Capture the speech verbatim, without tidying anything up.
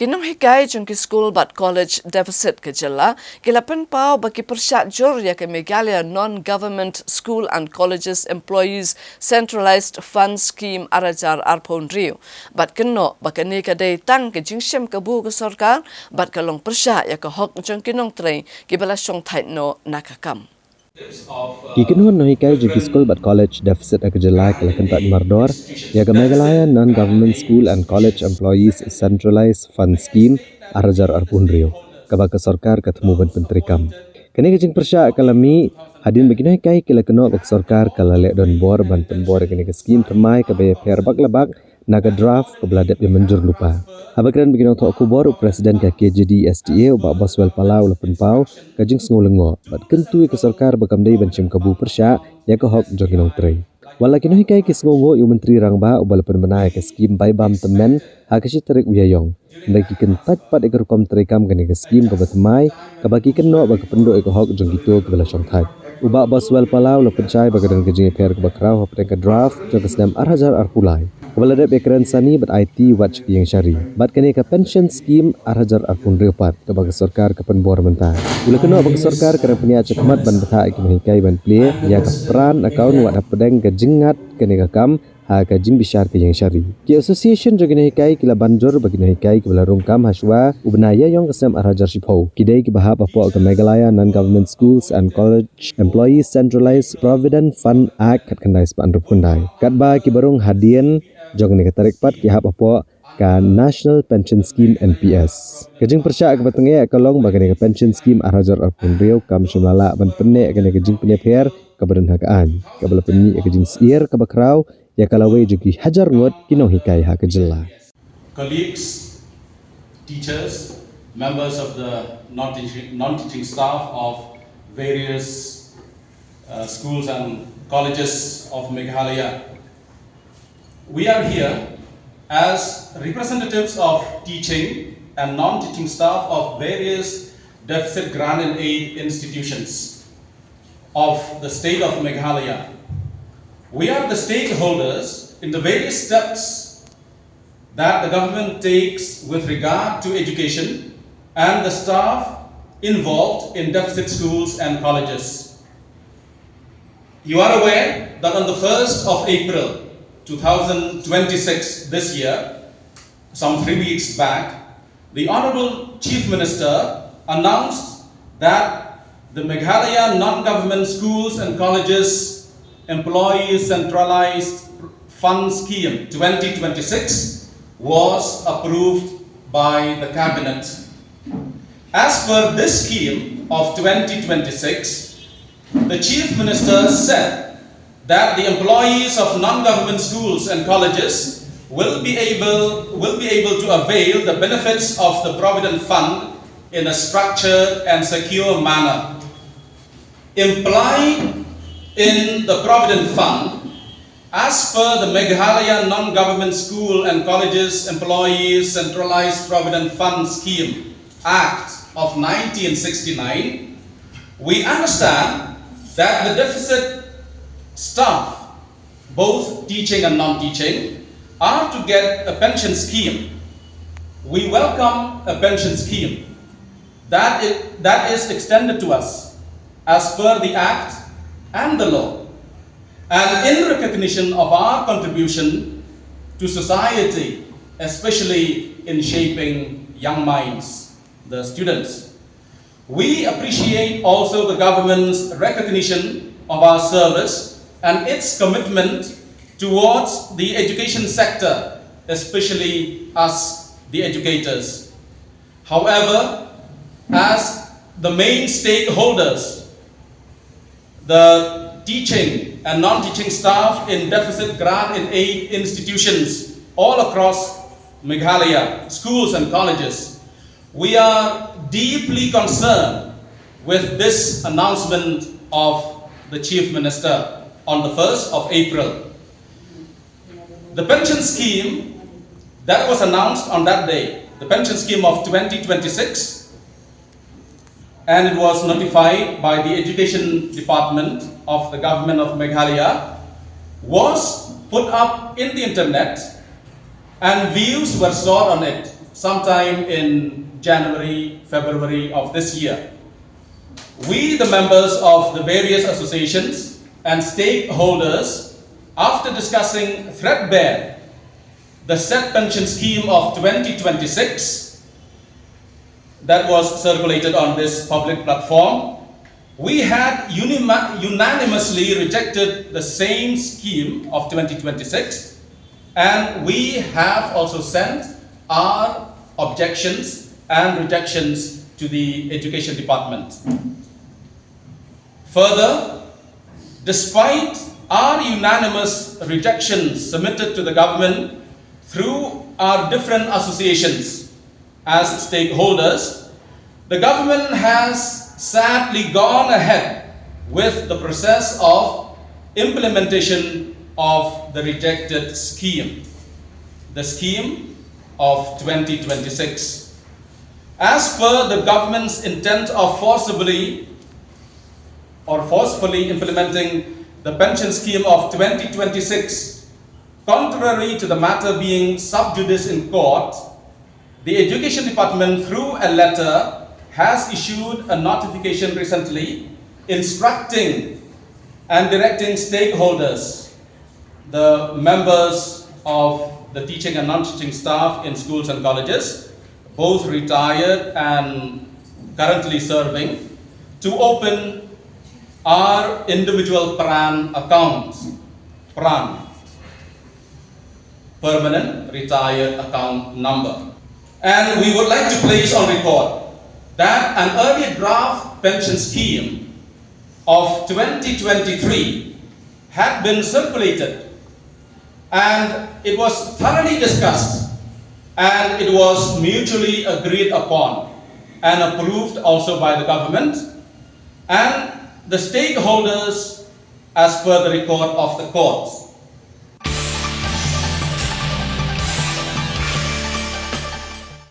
Ki nonghikai jong ki skul bad college deficit ka jylla ki la pynpaw ba ki pyrshah jur ïa ka Meghalaya Non-Government School and Colleges Employees Centralized Fund Scheme ar hajar arphew hynriew bad kynnoh ba kane ka dei tang ka jingshim kabu ka sorkar bad ka long pyrshah ïa ka hok jong ki nongtrei kiba la shongthait noh na ka kam. Ki kynhun nonghikai jong ki skul bad college deficit ha ka jylla ki la kyntait mardor ïa ka Meghalaya Non-Government School and College Employees Centralized Fund Scheme ar hajar arphew hynriew, kaba ka sorkar ka thmu ban pyntreikam. Kane ka jingpyrshah ka la mih hadien ba ki nonghikai ki la kynnoh ba ka sorkar ka la leh donbor ban pynbor ïa kane ka skim thymmai kaba ïapher bak la bak na ka draft kaba la dep ïa mynjur lypa. Haba kren bad ki nongthoh khubor, u President ka K J D S T A, u Bah Boswell Pala, u la pynpaw ka jingsngew lyngngoh bad kyntu ïa ka sorkar ba kam dei ban shim kabu pyrshah ïa ka hok jong ki nongtrei. Wat la ki nonghikai ki sngewnguh ïa u Myntri Rangbah uba la pynbna ïa ka skim bai bam tymmen ha ka shi tarik u Ïaïong, hynrei ki kyntait pat ïa ka rukom treikam kane ka skim kaba thymmai, kaba ki kynnoh ba ka pynduh ïa ka hok jong kito kiba la shongthait. U Bah Boswell Pala u la pynshai ba ka don ka jingïapher kaba khraw hapdeng ka draft jong ka snem ar hajar arphew lai, kaba la dep ïakren sani bad aiti wat sha ka ïing shari, bad kane ka pension scheme ar hajar arphew hynriew pat, kaba ka sorkar ka pynbor mynta. U la kynnoh ba ka sorkar ka dang pynïaid shakhmat ban bthah ïa ki nonghikai ban plie ïa ka pran account wat hapdeng ka jingngat kane ka kam ha ka jingbishar ka ïing shari. Ki association jong ki nonghikai ki la ban jur ba ki nonghikai kiba la rung kam hashwa u bnai Ïaïong ka snem ar hajar shiphew ki dei kiba hap hapoh ka Meghalaya Non-Government Schools and College Employees Centralized Provident Fund Act khatkhyndai spah hynriewphew khyndai, katba kiba rung hadien jong kane ka tarik pat ki hap hapoh ka National Pension Scheme, N P S. Ka jingpyrshah kaba tyngeh ka long ba kane ka pension scheme ar hajar arphew hynriew kam shym la lah ban pynneh kane ka jingpynïapher kaba don ha ka aiñ, kaba la pynmih ïa ka jingsyier kaba khraw ïa ka lawei jong ki hajar ngut ki nonghikai ha ka jylla. Colleagues, teachers, members of the non-teaching, non-teaching staff of various uh, schools and colleges of Meghalaya. We are here as representatives of teaching and non-teaching staff of various deficit grant and aid institutions of the state of Meghalaya. We are the stakeholders in the various steps that the government takes with regard to education and the staff involved in deficit schools and colleges. You are aware that on the first of April two thousand twenty-six, this year, some three weeks back, the Honorable Chief Minister announced that the Meghalaya Non-Government Schools and Colleges Employees Centralized Fund Scheme twenty twenty-six was approved by the Cabinet. As per this scheme of twenty twenty-six, the Chief Minister said that the employees of non-government schools and colleges will be able, will be able to avail the benefits of the Provident Fund in a structured and secure manner. Implied in the Provident Fund, as per the Meghalaya Non-Government School and Colleges Employees Centralized Provident Fund Scheme Act of nineteen sixty-nine, we understand that the deficit staff, both teaching and non-teaching, are to get a pension scheme. We welcome a pension scheme that is, that is extended to us as per the Act and the law, and in recognition of our contribution to society, especially in shaping young minds, the students. We appreciate also the government's recognition of our service and its commitment towards the education sector, especially us, the educators. However, as the main stakeholders, the teaching and non-teaching staff in deficit grant and aid institutions all across Meghalaya, schools and colleges, we are deeply concerned with this announcement of the Chief Minister on the first of April. The pension scheme that was announced on that day, the pension scheme of twenty twenty-six, and it was notified by the Education Department of the Government of Meghalaya, was put up in the internet and views were sought on it. sometime in January, February of this year. We, the members of the various associations and stakeholders, after discussing threadbare the said pension scheme of twenty twenty-six that was circulated on this public platform, we had unima- unanimously rejected the same scheme of twenty twenty-six, and we have also sent our objections and rejections to the education department. Further, despite our unanimous rejections submitted to the government through our different associations as stakeholders, the government has sadly gone ahead with the process of implementation of the rejected scheme, the scheme of twenty twenty-six. As per the government's intent of forcibly or forcefully implementing the pension scheme of twenty twenty-six, contrary to the matter being sub judice in court, the Education Department, through a letter, has issued a notification recently instructing and directing stakeholders, the members of the teaching and non-teaching staff in schools and colleges, both retired and currently serving, to open our individual PRAN accounts. PRAN, permanent retired account number. And we would like to place on record that an early draft pension scheme of twenty twenty-three had been circulated, and it was thoroughly discussed, and it was mutually agreed upon and approved also by the government and the stakeholders as per the record of the courts.